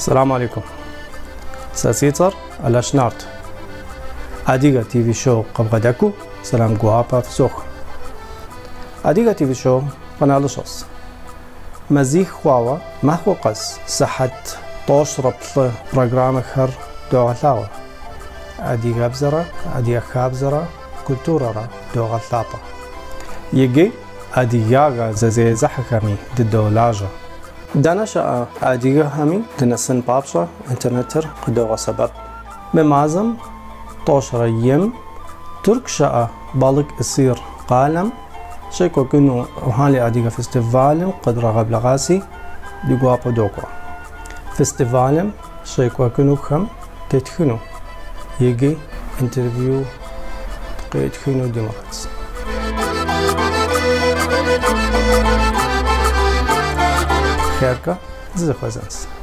Салам алейкум. Сэ си цӏэр Алащ Нарт. Адыгэ ТВ шоу къыбгъэдэкӏыу сэлам гуапэ фызох. Адыгэ ТВ шоу каналыщӏэщ. Мазих хъуауэ махуэ къэс сыхьэт 93 программэхэр догъэлъагъуэ. Адыгэбзэрэ адыгэ хабзэрэ культурэрэ догъэлъапӏэ. Иджы адыгагъэ зезыхьэхэми дыдолажьэ. Дэнэ щыӏэ адыгэхэми дынэсын папщӏэ интернетыр къыдогъэсэбэп. Мы мазэм 91-м Тырку щыӏэ Балыкэсир къалэм щекӏуэкӏыну Рухьэли адыгэ фестивалым къыдрагъэблэгъащи, ди гуапэу докӏуэ. Фестивалым щекӏуэкӏынухэм тетхыну икӏи интервью къетхыну ди мурадщ. Хъеркӏэ дызэхуэзэнщ.